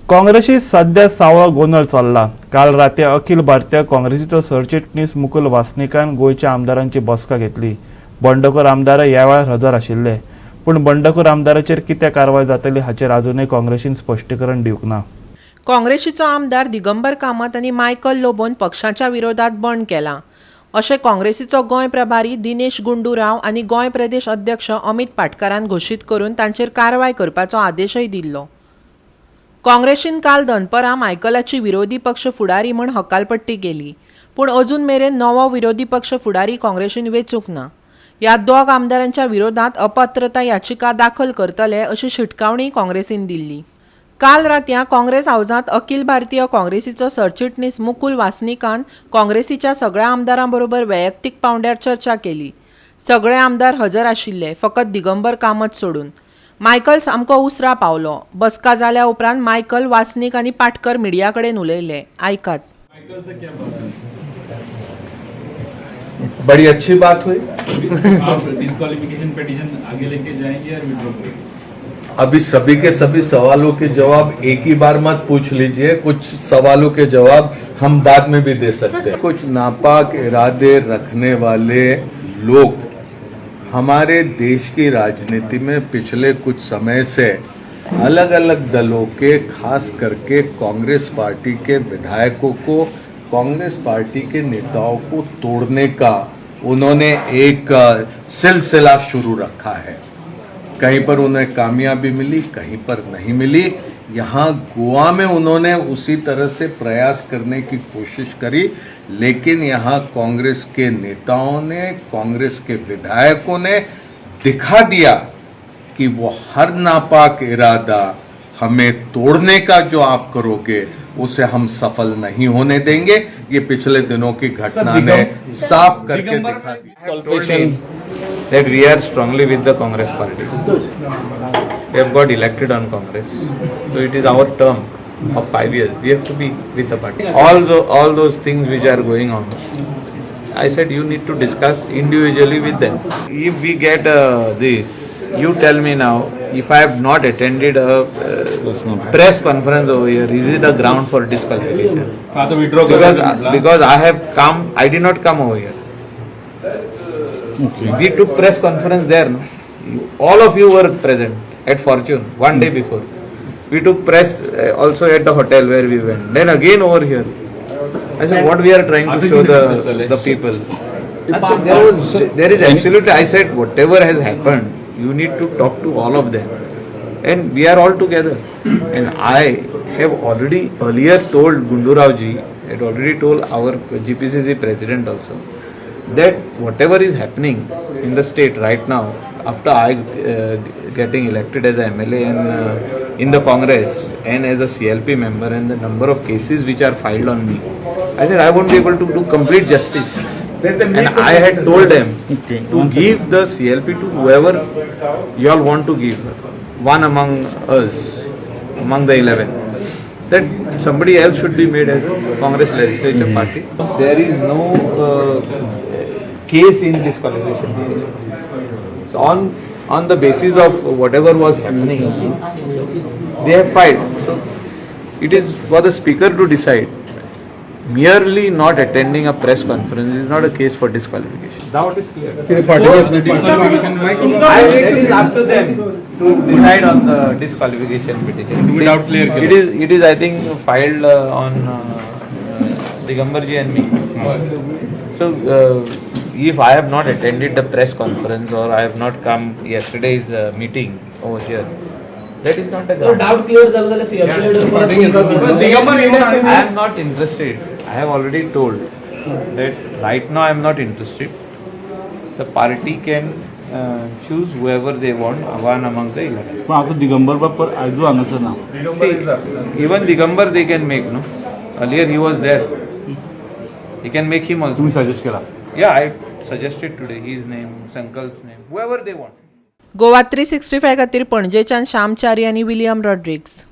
काँग्रेसीत सध्या सावळो गोंदळ चल्ला. काल राती अखिल भारतीय काँग्रेसीचो सरचिटणीस मुकुल वासनिकान गोंयच्या आमदारांची बसका घेतली. बंडखोर आमदार ह्या वेळार हजर आशिल्ले, पूण बंडखोर आमदाराचेर कितें कारवाय जातली हाचेर अजुनय काँग्रेसीन स्पश्टीकरण दिवंक ना. काँग्रेसीचो आमदार दिगंबर कामत आनी मायकल लोबोन पक्षाच्या विरोधात बंड केलां अशें काँग्रेसीचो गोंय प्रभारी दिनेश गुंडू राव आनी गोंय प्रदेश अध्यक्ष अमित पाटकारान घोशीत करून तांचेर कारवाय करपाचो आदेशय दिल्लो. काँग्रेसीन काल दनपरां मायकलाची विरोधी पक्ष फुडारी म्हूण हकालपट्टी केली, पूण अजून मेरेन नवो विरोधी पक्ष फुडारी काँग्रेसीन वेंचूंक ना. ह्या दोग आमदारांच्या विरोधात अपात्रता याचिका दाखल करतले अशी शिटकावणी काँग्रेसीन दिल्ली. काल रातयां काँग्रेस हावजांत अखिल भारतीय काँग्रेसीचो सरचिटणीस मुकुल वासनिकान काँग्रेसीच्या सगळ्या आमदारां बरोबर वैयक्तीक पांवड्यार चर्चा केली. सगळे आमदार हजर आशिल्ले, फकत दिगंबर कामत सोडून. मायकल सामको उसरा पावलो. बसका जाल्या उपरांत मायकल, वासनीक आनी पाटकर मिडिया कडेन उलयले. आयकात. बड़ी अच्छी बात हुई. आप डिस्क्वालिफिकेशन पिटीशन आगे लेके जाएंगे या विड्रॉ करेंगे? अभी सभी के सभी सवालों के जवाब एक ही बार मत पूछ लीजिए. कुछ सवालों के जवाब हम बाद में भी दे सकते हैं. कुछ नापाक इरादे रखने वाले लोग हमारे देश की राजनीति में पिछले कुछ समय से अलग अलग दलों के, खास करके कांग्रेस पार्टी के विधायकों को, कांग्रेस पार्टी के नेताओं को तोड़ने का उन्होंने एक सिलसिला शुरू रखा है. कहीं पर उन्हें कामयाबी मिली, कहीं पर नहीं मिली. यहाँ गोवा में उन्होंने उसी तरह से प्रयास करने की कोशिश करी, लेकिन यहाँ कांग्रेस के नेताओं ने, कांग्रेस के विधायकों ने दिखा दिया कि वो हर नापाक इरादा हमें तोड़ने का जो आप करोगे, उसे हम सफल नहीं होने देंगे. ये पिछले दिनों की घटना ने साफ करके दिखा दिया. Confession that we are strongly with the Congress party. We have got elected on Congress, so it is our term of 5 years. We have to be with the party. All those things which are going on, I said you need to discuss individually with them. If we get this, you tell me now. If I have not attended a press conference over here, is it a ground for disqualification? आता withdraw Because I have come, I did not come over here. We took press conference there. No? All of you were present at Fortune one day before. We took press also at the hotel where we went. Then again over here. I said, what we are trying to show the people? There is absolutely. I said, whatever has happened, you need to talk to all of them, and we are all together. And I have already earlier told Gundu Rao ji, had already told our GPCC president also, that whatever is happening in the state right now, after I getting elected as a MLA and in the Congress and as a CLP member, and the number of cases which are filed on me, I said I won't be able to do complete justice. And I had told them to give the CLP to whoever you all want to give, one among us, among the 11, that somebody else should be made as a Congress legislature party. There is no case in disqualification. So on the basis of whatever was happening, they have filed. So it is for the speaker to decide. Merely not attending a press conference is not a case for disqualification. Doubt is clear. That is up to them to decide on the disqualification petition. तुम्ही doubt clear केला. It is, I think, filed on Digambar ji and me. So, if I have not attended the press conference or I have not come yesterday's meeting over here, that is not a ground. Doubt clear झाला जाल्यार CLP leader परत I am not interested. I have already told that right now I am not interested. The party can choose whoever they want, one among the 11. पण आता दिगंबर बाब आयजू हांगासर ना. See, even Digambar they can make, no? Earlier he was there. He can make him also. तुम्ही suggest केला? Yeah, I suggested today his name, Sankalp's name, whoever they want. Goa 365 खातीर पणजेच्यान श्याम च्यारी आनी विलियम रॉड्रिग्स.